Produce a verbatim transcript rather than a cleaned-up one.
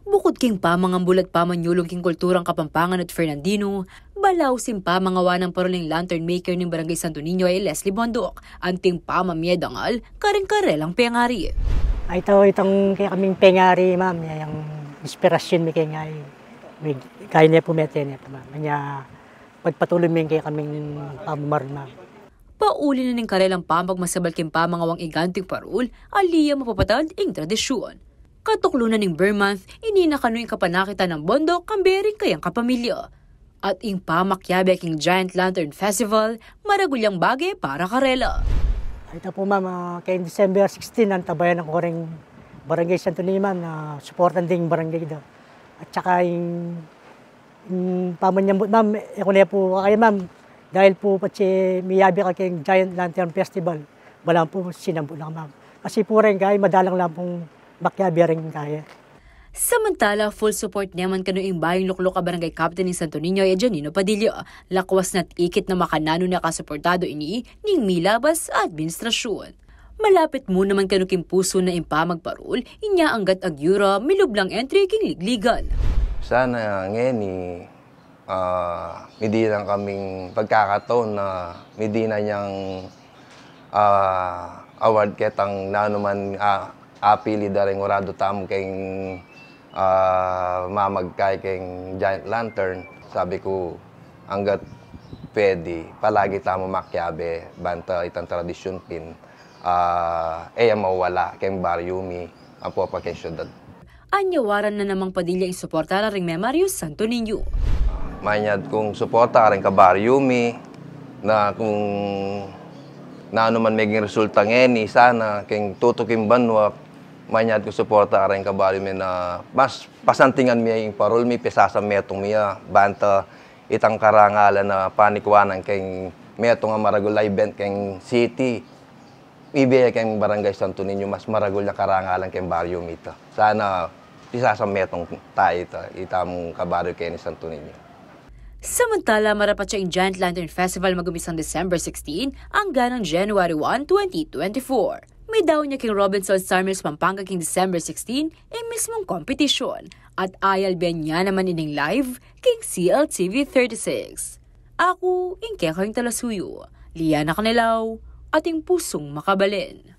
Bukud king pamangambul at pamanyulung king kulturang Kapampangan at Fernandino, balaus ing pamangawa nang parul ning lantern maker ning Barangay Santo Niño a i Leslie Bondoc, anting pamamie dangal karing karelang pengari. Ay, ita, itang kekaming pengari, ma'am, ya yang inspirasyon mi keng ay, mi, kaya ne pu, mete ne pu, ma'am. Anya, pagpatuloy mi ing kekaming pamamarul, ma'am. Pauli na ning karelang pamagmasabal king pamangawang iganting parul, ali ya mapapatad ing tradisyun. Katuklunan ning Burr Month, ini na kanu ing kapanakit nang Bondoc kambe ring kayang kapamilya. At ing pamakiabe king Giant Lantern Festival, maragul yang bage para karela. Ay, ita pu, ma'am, ah, keng December sixteen, antabayanan ku ring Barangay Santo Niño, ma'am, na suportan ding barangay da. At saka ing, ing pamanyambut, ma'am, e ku ne pu kaya, ma'am, dahil pu patse miyabe ka keng Giant Lantern Festival, balamu pu sinambut na ka, ma'am. Kasi pu reng kaya, madalang lang pung makiabe reng kaya. Samantala, full support ne man kanu ing bayung Lukluk a Barangay Captain ning Santo Niño, i Janino Padilla. Lakwas na't ikit na makananu na kasuportado ini ning milabas a administrasyun. Malapit mu naman kanu king pusu na ing pamagparul, inya anggat agyu ra, milub lang entry king ligligan. Sana ngeni, ah, midinan kaming pagkakataon na midinan yang, ah, award ketang nanu man, ah, apili da ring uradu tamu keng, ah, mamagkay keng Giant Lantern. Sabi ku, anggat pwede, palagi tamu makiabe, banta itang tradisyun pin, ah, e ya mawala keng baryu mi, ampo pa keng syudad. Anyawaran na namang Padilla ing suporta ra ring Memarius Santo Niño. Manyad kung suporta karing kabaryu mi, na kung nanu man meging resulta ngeni, sana keng tutuking banua, manyad kung suporta karing kabaryu mi na mas pasantingan mi ing parul mi, pisasametung mi ya, banta itang karangalan na panikuanan keng metung a maragul a event keng city, ibie keng Barangay Santo Niño, mas maragul a karangalan keng baryu mi ita. Sana pisasametung ta ita, itamung kabaryu keni Santo Niño. Samantala, marapat ya ing Giant Lantern Festival, mag-umisang December sixteen anggang January one, twenty twenty-four. Midaun ya king Robinson Star Mills, Pampanga king December sixteen ing mismung kompetisyon. At ayalben ya naman ining live king C L T V thirty-six. Aku ing kekayung talasuyu, Liana Canelao, ating pusung makabalen.